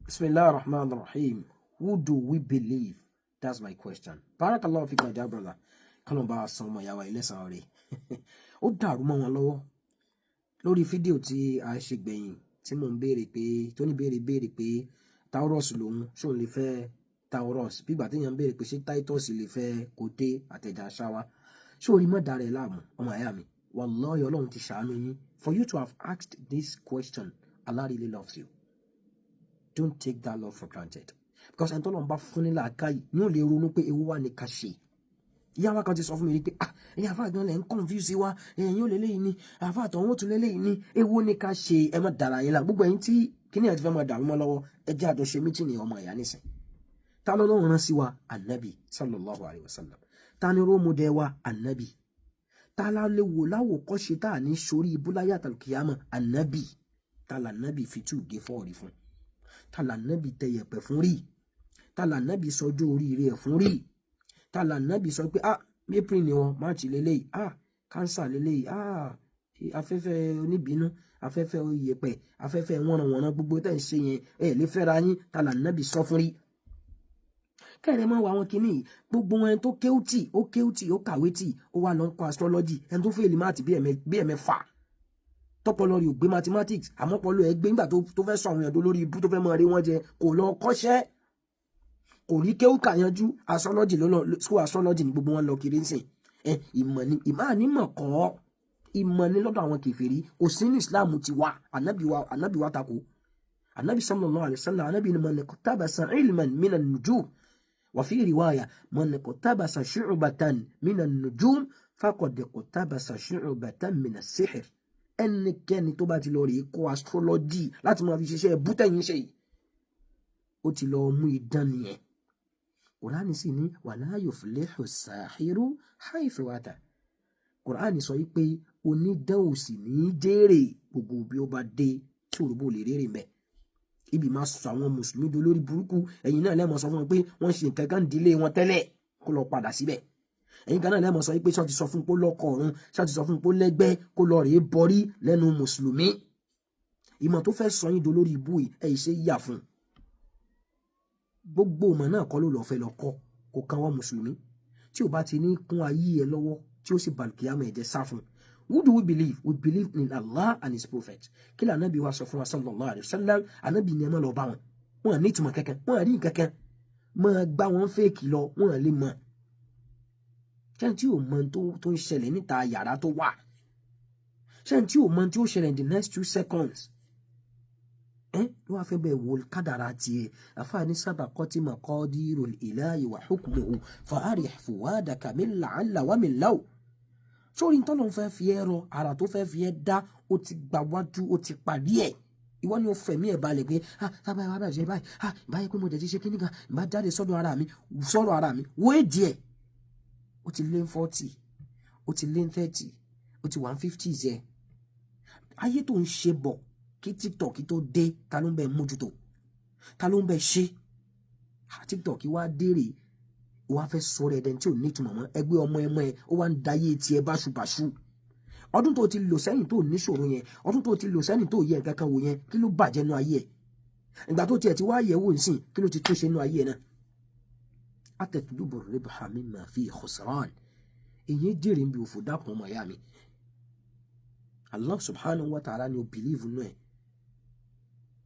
Bismillah ar-Rahman ar-Rahim. Who do we believe? That's my question. Barakallahu fik, my dear brother. Kọ́nà bá a san ọmọ ìyá wa ilé-ẹ̀sán rẹ̀. Ó dàrú mọ́ wọn lọ́wọ́. Lórí fídíò tí a ṣe gbẹ̀yìn tí mò ń béèrè pé tó ní béèrè béèrè pé Taurus lòun, ṣóun lè fẹ́ Taurus? Bí ìgbà téèyàn ń béèrè pé ṣé Titus lè fẹ́ Kòté àtẹ̀jà ṣáwá. Ṣé orí mọ́ dára ẹ̀ láàmú, ọmọ ìyá mi? Wallahi, Ọlọ́run ti ṣàánú yín. For you to have asked this question, Allah really loves you. Don't take that love for granted. Because ẹni tọ́lọ́run bá fún ní làákàyè ní ò lè ronú pé ewu wà ní ká ṣe. Ìyá wa kan ti sọ fún mi rí pé, "Ah, ẹ̀yin àfa gan lẹ̀ ń confuse wa, ẹ̀yin ò lélẹ́yìn ni, àfa àtọ̀hún ó tún lélẹ́yìn ni, ewu ní ká ṣe?" Ẹ má dara yín la. Gbogbo ẹ̀yin tí kíní ẹ̀ ti fẹ́ máa dàrú mọ́ lọ́wọ́, ẹ jẹ́ àjọṣe meeting ọmọ ìyá nísìn. Ta lọ́lọ́run rán sí wa? Ànábì sallallahu alayhi wa sallam. Ta ni role model wa? Ànábì. Ta la lè wò láwòkọ́ṣe tá à ní sórí ibú láyé àtàlùkìyàmọ̀? Ànábì. Ta lànábì fi tù gé fọ́ọ̀rí fún? Ta lànábì tẹyẹ̀pẹ̀ fún rí? Ta lànábì sọjọ́ oríire ẹ̀ fún rí? Ta lànábì sọ pé, "Ah, April ni wọn, March lélẹ́yìí, ah, Cancer lélẹ́yìí, ah, afẹ́fẹ́ oníbínú, afẹ́fẹ́ oyèpẹ̀, afẹ́fẹ́ wọ́nranwọ̀nran, gbogbo tẹ̀ ń ṣe yẹn, ẹ̀ lè fẹ́ra yín"? Ta lànábì sọ fún rí? Kẹrẹ máa wọ àwọn kinní yìí, gbogbo wọn tó kéwùtì, ó kéwùtì, ó kàwé tì, ó wà lọ ń kọ́ astrology. Ẹni tó fail math bí ẹ̀mẹ́fà, tọpọlọ rẹ̀ ò gbé mathematics, àmọ́ ọpọlọ ẹ̀ gbé nígbà tó fẹ́ sọ àwọn èèyàn tó lórí ibú tó fẹ́ mọ rí wọn jẹ, kò lọ kọ́ṣẹ́, kò rí kéwù kà yanjú, astrology ló lọ school. Astrology ni gbogbo wọn lọ kiri ń sìn. Ẹ ìmọ̀ ni, ìmọ̀ ànímọ̀ kọ́, ìmọ̀ ni lọ́dọ̀ àwọn kèfèrí, kò sí ní Islam ti wá. Ànábì wa, ànábì wa tako. Ànábì sallallahu alaihi wasallam, ànábì ni man iqtabasa ilman minan nujum, wa fi riwaya man iqtabasa shu'batan minan nujum faqad iqtabasa shu'batan minas sihr. Ẹnikẹ́ni tó bá ti lọ rèé kọ́ astrology láti máa fi ṣiṣẹ́ bútẹ̀yìn ṣe yìí, ó ti lọ mú idán nìyẹn. Kùránì sì ní wala yuflihu sahiru haythu ata. Kùránì sọ wípé onídán ò sì ní jèrè gbogbo bí ó bá dé tí òrùbó lè rérè mbẹ. Ibi máa sọ àwọn mùsùlùmí dolórí burúkú. Ẹ̀yin náà lẹ́mọ̀ sọ fún wọn pé wọ́n ṣe nǹkan kan dílé wọn tẹ́lẹ̀, kó lọ padà síbẹ̀. Ẹ̀yin kan náà lẹ́mọ̀ sọ pé ṣọ́ ti sọ fún pé lọ́kọ̀ ọ̀run, ṣọ́ ti sọ fún pé lẹ́gbẹ́, kó lọ rèé bọrí lẹ́nu mùsùlùmí. Ìmọ̀ tó fẹ́ sọ yín dolórí ibú yìí, ẹ̀ ṣe yà fún gbogbo ìmọ̀ náà kọ́ ló lọ́ọ́ fẹ́ lọ kọ́. Kó kan wọ́n mùsùlùmí tí ò bá ti ní kún ayé ẹ lọ́wọ́, tí ó sì bàlùkìyàmọ̀ ẹ̀jẹ̀ sá fún. Who do we believe? We believe in Allah and his prophet. Kí lè anabi wa sọ fún wa sallallahu alayhi wa sallam? Anabi ni ẹ má lọ bá wọn, wọn ní ìtumọ̀ kankan, wọn rí nǹkankan, máa gbá wọn fake lọ, wọn lè mọ ṣé tí ò mọ tó ń ṣẹlẹ̀ níta yàrá tó wà, ṣé tí ò mọ tí ó ṣẹlẹ̀ in the next 2 seconds ẹ ló wá fẹ́ bẹ́ẹ̀ wo kádàrá tiẹ̀. Àfààní sabaqati maqadirul ilahi wa hukmuhu fa arih fuwadaka min la'alla wa min law. Sórí ntọ́nà fẹ́ fi ẹ́ rọ ara tó fẹ́ fi ẹ́ dá, ó ti gbà wájú, ó ti parí ẹ̀. Ìwọ ni ó fẹ̀mí ẹ̀ balẹ̀ pé, "Ah, tábà ẹ̀ wá bàjẹ́ báyìí, ah, ìbáyé pé mo dẹ̀ ti ṣe kíní kan, ìbá jáde sọ́dọ̀ ara mi, sọ́dọ̀ ara mi." Wó èdè ẹ̀, ó ti lé 40, ó ti lé 30, ó ti 150s ẹ̀. Ayé tó ń ṣe bọ̀ kí TikTok tó dé, ta ló ń bẹ mójútó? Ta ló ń bẹ ṣe? TikTok wá dé rè, wá fẹ́ sọ̀rọ̀ ẹ̀dẹ̀ tí ò ní ìtumọ̀ mọ́. Ẹgbẹ́ ọmọ ẹmọ ẹ, ó wá ń dayé tiẹ̀ báṣubàṣu. Ọdún tó ti lò sẹ́yìn tó níṣòro yẹn, ọdún tó ti lò sẹ́yìn tó yẹ nǹkan kan wò yẹn, kí ló bàjẹ́ nú ayé ẹ̀? Ìgbà tó tiẹ̀ ti wá yẹ̀ wò nísìn, kí ló ti tún ṣe nú ayé ẹ̀ náà? Atatlubu ribha mimma fi khusran. Èyí jèrè ń bi òfò. Dákun, ọmọ ìyá mi, Allah subhanahu wa ta'ala ni o believe nú ẹ̀.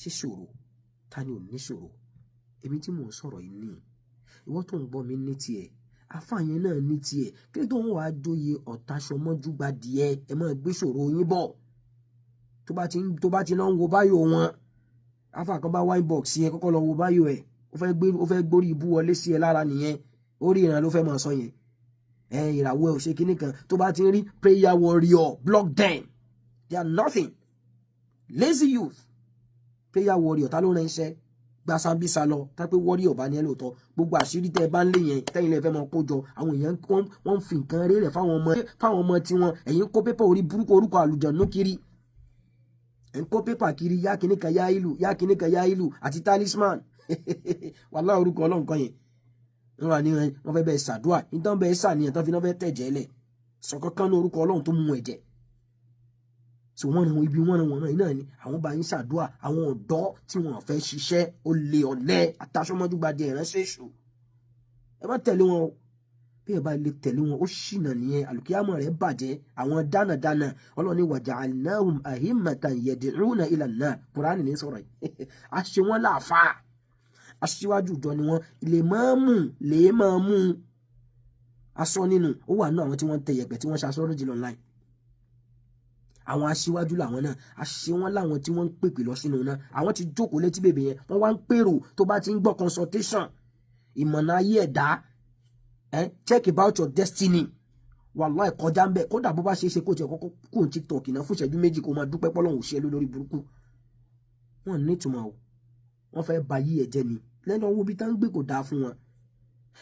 Ṣé ṣòro? Ta ni ò ní ṣòro? Èmi tí mò ń sọ̀rọ̀ yìí ní, ìwọ tó ń gbọ́ mi ní tiẹ̀, afáàyàn náà ní tiẹ̀. Kí ló tó ń wàá jóye ọ̀tàṣọmọ́jú gba díẹ̀? Ẹ máa gbé ṣòro yín bọ̀. Tó bá ti lọ ń wo bio wọn, afa kan bá wá inbox yẹn, kọ́kọ́ lọ wo bio ẹ̀. Ó fẹ́ gbórí ibú wọlé sí ẹ lára nìyẹn. Orí ìran ló fẹ́ máa sọ yẹn. Ẹ ìràwọ̀ ẹ ò ṣe kinní kan. Tó bá ti ń rí prayer warrior, block them. They are nothing, lazy youth. Prayer warrior, ta ló rán iṣẹ́ gba Sambisa lọ? Tá pé warrior bá ní ẹ lóòótọ́, gbogbo àṣírí tẹ́ ẹ bá ń lé yẹn, tẹ́yìn lè fẹ́ máa kó jọ, àwọn èèyàn wọ́n ń fi nǹkan rélẹ̀ fáwọn ọmọ tiwọn. Ẹ̀yin kó pépà orí burúkú, orúkọ àlùjànnú kiri, ẹ̀ ń kó pépà kiri, yá kinní kan yá ìlú, yá kinní kan yá ìlú àti talisman. Wàhálà, orúkọ Ọlọ́run kan yẹn wọ́n wà ní wọ́n fẹ́ bẹ́ẹ̀ ṣàdúà nítorí bẹ́ẹ̀ ṣàníyàn tán fi náà fẹ́ tẹ̀jẹ̀ lẹ̀ sọ kankan ní orúkọ Ọlọ́run tó mú ẹ̀jẹ̀. So wọ́n ràn ibi, wọ́n ràn wọ́n náà ni àwọn bá yín ṣàdúrà. Àwọn ọ̀dọ́ tí wọ́n fẹ́ ṣiṣẹ́, olè, ọ̀lẹ, àtàṣọmọdúgbàdì, ìránṣẹ́ èṣù, ẹ má tẹ̀lé wọn o. Bí ẹ bá lè tẹ̀lé wọn, ó ṣìnà nìyẹn, àlùkìyàmọ̀ rẹ̀ bàjẹ́. Àwọn dánadáná, Ọlọ́run ní waja'alnahum a'immatan yad'una ila an-nar. Kùránì ní sọ̀rọ̀ yìí. A ṣe wọ́n láàfáà, aṣíwájú ìjọ ni wọ́n, lè máa mú lè máa mú aṣọ nínú. Ó wà nínú àwọn tí wọ́n ń tẹ yẹ̀pẹ̀, tí wọ́n ṣe astrology online. Àwọn aṣíwájú làwọn náà, àṣẹ wọn láwọn tí wọ́n ń pèpè lọ sínú náà. Àwọn ti jókòó létí bèbè yẹn, wọ́n wá ń pèrò. Tó bá ti ń gbọ́ consultation, ìmọ̀nà ayé ẹ̀dá, check about your destiny, wàláì kọjá ń bẹ. Kódà bó bá ṣe é ṣe, kó tiẹ̀ kọ́kọ́ kó ní TikTok náà fún ìṣẹ́jú 2, kó máa dúpẹ́ pọ́lọ́hún ṣe lórí burúkú. Wọ́n ní ìtumọ̀ o, wọ́n fẹ́ ba yí ẹ̀ jẹ́ ni. Lẹ́nu owó bí tá ń gbé kò dáa fún wọn.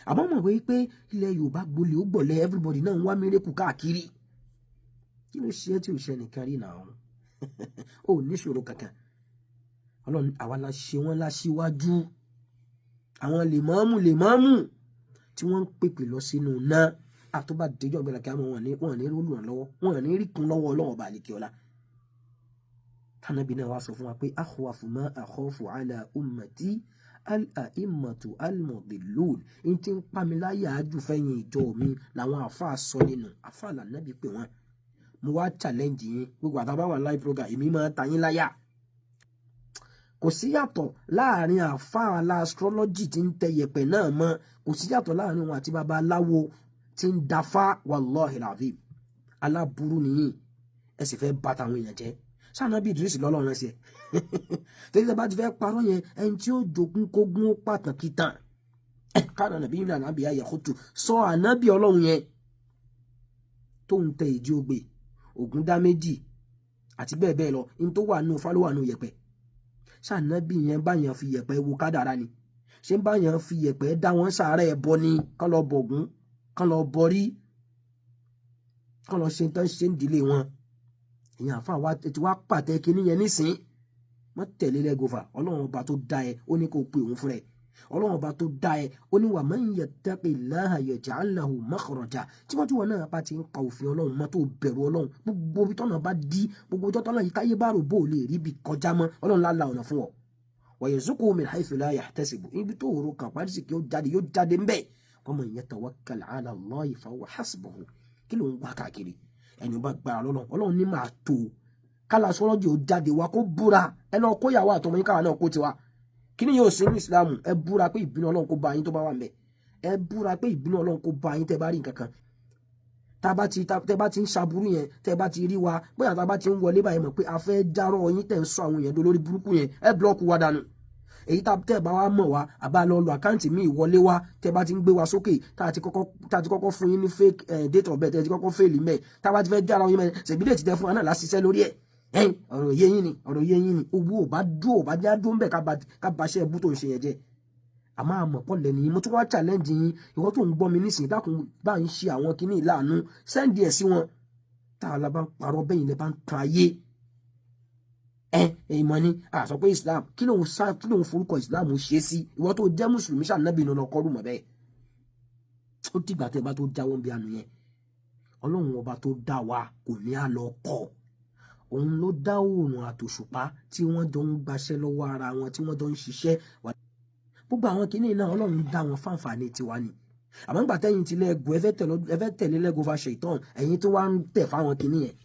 Àmọ́ mọ̀ pé ilẹ̀ Yorùbá gbolè ó gbọ̀lẹ̀, everybody náà ń wá miracle káàkiri. Kí ló ṣe é tí ò ṣe nìkan rí náà? Ó níṣòro kankan. Ọlọ́run, àwa la ṣe wọ́n láṣíwájú, àwọn lèmọ́ọ́mù lèmọ́ọ́mù tí wọ́n ń pèpè lọ sínú náà. Àtọ́bà déjọ́ gbẹ̀rẹ̀ kí á mọ̀, wọn ní olùrànlọ́wọ́, wọn ní rí kún lọ́wọ́ Ọlọ́run ọba àlekè ọlá. Tánàbí náà wá sọ fún wa pé akhwafu ma akhafu ala ummati al-a'immatu al-mudillun. N ti ń pamiláyà ájú fẹ́yìn ìjọ mi làwọn àáfàá sọ nínú àáfàá lànàbí pé wọ́n. Mo wá challenge yín gbogbo àtàbá wà live program, èmi máa ta yín láyà. Kò sí yàtọ̀ láàrin àáfàá ala astrology tí ń tẹ yẹ̀pẹ̀ náà mọ́, kò sí yàtọ̀ láàrin wọn àti babaláwo tí ń dafá. Wallahi alazim, aláburú nìyí. Ẹ sì fẹ́ bá tàwọn èèyàn jẹ́. Sànàbí Idris lọ́lọ́run ẹsẹ̀ torí tẹ bá ti fẹ́ parọ́ yẹn, ẹni tí ó jogún kógún ó pàtàkì tán káàdà nàbí yìí nàbí ayẹ kótó sọ ànábì Ọlọ́run yẹn tó ń tẹ ìdí ògbè ògùn dá méjì àti bẹ́ẹ̀ bẹ́ẹ̀ lọ, ní tó wà nù fálówà nù yẹ̀pẹ̀. Sànàbí yẹn báyàn fi yẹ̀pẹ̀ wo kádàrá ni? Ṣé báyàn fi yẹ̀pẹ̀ dá wọn sàárẹ̀ ẹ̀bọ ni? Kán lọ bọ̀gún, kán lọ bọrí, kán lọ ṣe tán ṣe ń dílé wọn. Èèyàn àfa wa ti wá pàtẹ kinní yẹn nísìn. Wọ́n tẹ̀lé lẹ́gọ̀fà. Ọlọ́run ọba tó dá ẹ, ó ní kó pe òun fúnra ẹ. Ọlọ́run ọba tó dá ẹ, ó ní wa man yattaqillaha yaj'al lahu makhraja. Tí wọ́n tí wọ́n náà bá ti ń pa òfin Ọlọ́run mọ́, tó bẹ̀rù Ọlọ́run, gbogbo ibi tọ́nà bá dí, gbogbo ibi tọ́nà yìí táyé bá rò bó lè rí ibi kọjá mọ́, Ọlọ́run lá la ọ̀nà fún ọ. Wa yarzuqhu min haythu la yahtasibu. Ibi tó rò kàn parí sí kí ó jáde, yóò jáde ń bẹ̀. Wa man yatawakkal ala Allahi fahuwa hasbuhu. Kí ló ń wá káàkiri? Ẹni bá gbára lọ́lọ́, Ọlọ́run ní máa tó. Kálá sọ́lọ́jì ó jáde wá kó búra. Ẹ lọ kó ìyàwó àtọmọ yín, káwa náà kó tiwa. Kí ni yóò sí ní Ìsìlámù? Ẹ búra pé ìbínú Ọlọ́run kó bá yín tó bá wà ń bẹ̀. Ẹ búra pé ìbínú Ọlọ́run kó bá yín tẹ́ bá rí nǹkan kan. Tẹ́ bá ti ń ṣaburú yẹn, tẹ́ bá ti rí wa, bóyá tá bá ti ń wọlé báyìí, mọ̀ pé a fẹ́ járọ̀ yín. Tẹ́ ń sọ àwọn èèyàn lórí burúkú yẹn, ẹ block wa dànù. Èyí tá tẹ́ bá wa mọ̀ wá, àbá lọ lo account mi ìwọlé wa. Tẹ́ bá ti ń gbé wa sókè, tá a ti kọ́kọ́ fún yín ní fake date of birth, tẹ́ ti kọ́kọ́ fail mẹ́. Tá a bá ti fẹ́ jára yín mẹ́, ṣèbí date tẹ́ fún wa náà láṣiṣẹ́ lórí ẹ̀. Ọ̀rọ̀ yé yín ni, ọ̀rọ̀ yé yín ni. Owó ò bá dúró, ò bá já dúró ń bẹ̀, ká ba ṣẹ́ ẹbú tó ń ṣe yẹn jẹ́. Àmọ́ àmọ̀ pọ̀ lẹ́nu yín. Mo tún wá challenge yín. Ìwọ tó ń gbọ́ mi nísìnyí, dákun, bá ń ṣe àwọn kinní ìlànà, send ẹ̀ sí wọn. Tá a la bá ń parọ́ bẹ́yìn lẹ́ bá ń tan ayé ẹ ìmọ̀ ni a sọ pé Islam, kí ló ń sá, kí ló ń forúkọ Islam ṣe sí? Ìwọ tó jẹ́ mùsùlùmí, ṣàǹnàbì nínú ọkọ rúmọ̀ bẹ́ẹ̀. Ó dìgbà tẹ́ bá tó jáwọ́ bí àánú yẹn. Ọlọ́run ọba tó dá wa kò ní á lọ kọ́. Òun ló dá oòrùn àtòṣùpá tí wọ́n jọ ń gbaṣẹ́ lọ́wọ́ ara wọn, tí wọ́n jọ ń ṣiṣẹ́. Gbogbo àwọn kinní náà, Ọlọ́run dá wọn fáǹfààní tiwa ni. Àmọ́ nígbà tẹ́yìn ti lẹ́gùn, ẹ fẹ́ tẹ̀lé lẹ́gùn fa ṣèitán. Ẹ̀yin tó wá ń tẹ̀ fáwọn kinní yẹn,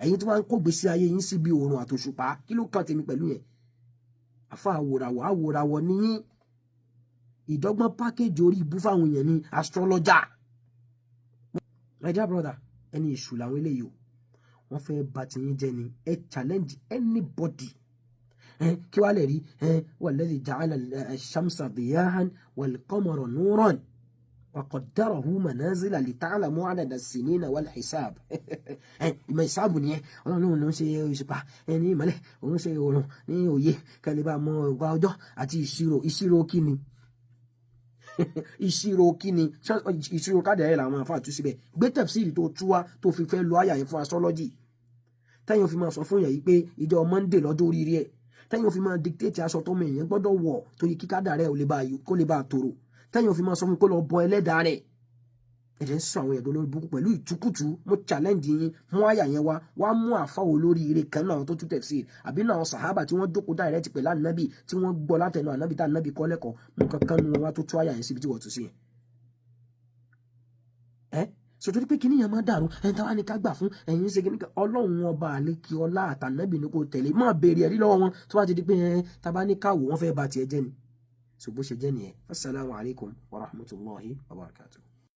ẹ̀yin tó wá ń kó gbèsè ayé yín síbi oòrùn àtòṣùpá, kí ló kàn tèmi pẹ̀lú yẹn? Àfa àwòràwọ̀ àwòràwọ̀ níyìn. Ìdọ́gbọ́n pákéjì orí ibú fáwọn èèyàn ní astrologer. My dear brother, ẹni èṣù làwọn eléyìí o. Wọ́n fẹ́ bà tiyín jẹ́ ni. Ẹ challenge anybody kí wàá lè rí walladhi ja'ala ash-shamsa diyahan wal-qamara nuran wa qaddarahu manazila lita'lamu 'adada as-sinina wal-hisab. Ìmọ̀ ìsáàbù nìyẹn. Ọlọ́run ló ń ṣe òṣùpá ní ìmọ́lẹ̀, òun ṣe òòrùn ní òye, kẹlẹ́ bá mọ ọgbà ọjọ́ àti ìṣirò. Ìṣirò kíni? Ìṣirò kíni? Ìṣirò káàdì ẹ̀ làwọn àfáà tú síbẹ̀. Gbé tafsiri tó tú wá tó fi fẹ́ lo àyà yẹn fún astrology, tẹ́yìn fi máa sọ fún yẹn yìí pé ìjọ Monday lọ́jọ́ oríire ẹ̀, tẹ́yìn fi máa dictate aṣọ tọ́mọ èèyàn gbọ́dọ̀ wọ̀ torí kíkádà rẹ̀ kó lè bá tòrò, tẹ́yìn fi máa sọ fún kó lọ bọ ẹlẹ́dàá rẹ̀. Ẹ̀jẹ̀ ń sọ àwọn ẹ̀dọ́ lórí burúkú pẹ̀lú ìtukùtù. Mo challenge yín, mú àyà yẹn wá, wá mú àfa olórí ire kan náà tó tú tafsir, àbí náà sàhábà tí wọ́n jókòó direct pẹ̀lú ànábì, tí wọ́n gbọ́ látẹnu ànábì, tá ànábì kọ́ lẹ́kọ̀ọ́. Mú kankan nu wọn wá tó tú àyà yẹn síbi tí wọ́n tú sí yẹn. Ẹ sọtò pé kíní yẹn máa dàrú. Ẹni táwa ní ká gbà fún ẹ̀yin ṣe kíní kan, Ọlọ́run Ọba àlékí ọlá àtànábì ní kò tẹ̀lé. Máa béèrè ẹ̀rí lọ́wọ́ wọn. Tó bá ti di pé ẹ tábà ní káwò, wọ́n fẹ́ ba tiẹ̀ jẹ́ ni. So bó ṣe jẹ́ nìyẹn. Assalamu alaikum wa rahmatullahi wa barakatuh.